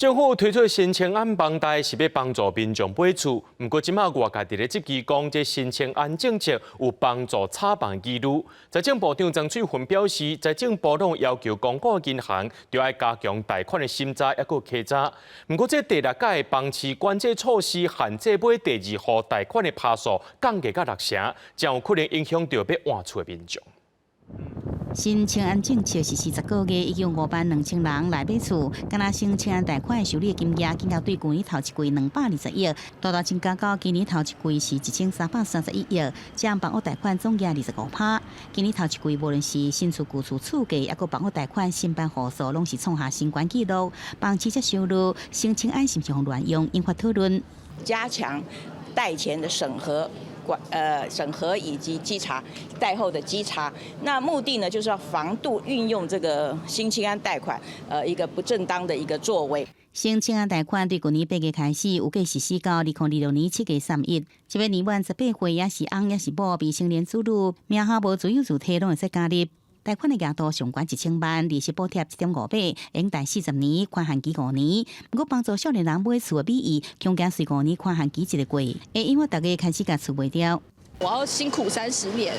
政府推出新青安房貸是欲幫助民眾買厝，毋過這馬外界佇咧質疑講，這新青安政策有幫助炒房疑慮。財政部長曾翠雲表示，財政部攏要求公股銀行著愛加強貸款的審查，抑閣稽查。毋過這第六屆房市管制措施限制買第二戶貸款的趴數降低到六成，將有可能影響著欲換厝的民眾。新青安政策實施10個月，已經有5萬2千人來買厝。敢若新青安貸款受理金額，更加對舊年頭一季220億，大大增加到今年頭一季是1331億，佔房屋貸款總額25%。今年頭一季無論是新厝、舊厝厝價，抑閣房屋貸款申辦戶數，攏是創下新懸紀錄。房市這燒熱，新青安是毋是予亂用，引發討論。加強貸前的審核。管審核以及稽查，貸後的稽查，那目的呢，就是要防杜運用這個新青安貸款，一個不正當的一個作為。新青安貸款對舊年8月開始，有計實施到2026年7月31。這欲年滿18歲，抑是翁抑是某未成年子女，名下無自有住體，攏會使加入。貸款的額度上懸1000萬，利息補貼1.5倍，延貸40年，寬限期5年。毋過幫助少年人買厝的美意，恐驚隨5年寬限期一個過，會引發大家開始共厝賣掉。我要辛苦30年，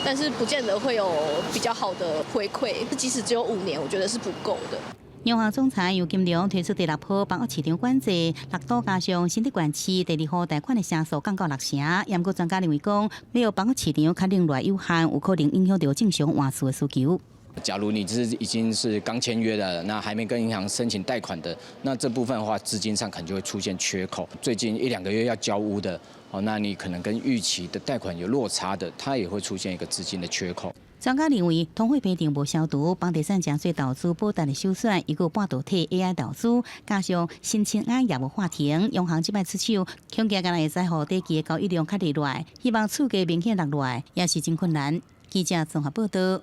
但是不見得會有比較好的回饋。即使只有5年，我覺得是不夠的。央行總裁楊金龍推出第六波房屋市場管制，六度加上新竹縣市第二戶貸款的成數降到六成。毋過專家認為講，欲予房屋市場較另類有限，有可能影響著正常換厝的需求。假如你是已經是剛簽約的，那還沒跟銀行申請貸款的，那這部分的話，資金上可能就會出現缺口。最近一兩個月要交屋的，哦，那你可能跟預期的貸款有落差的，它也會出現一個資金的缺口。專家認為，通貨膨脹無消除，房地產誠濟投資保值的受損，抑閣半導體 AI 投資，加上新青安業務喊停，央行這擺出手，恐驚敢若會使予短期的交易量較熱來，希望厝價明顯落來，也是真困難。記者綜合報道。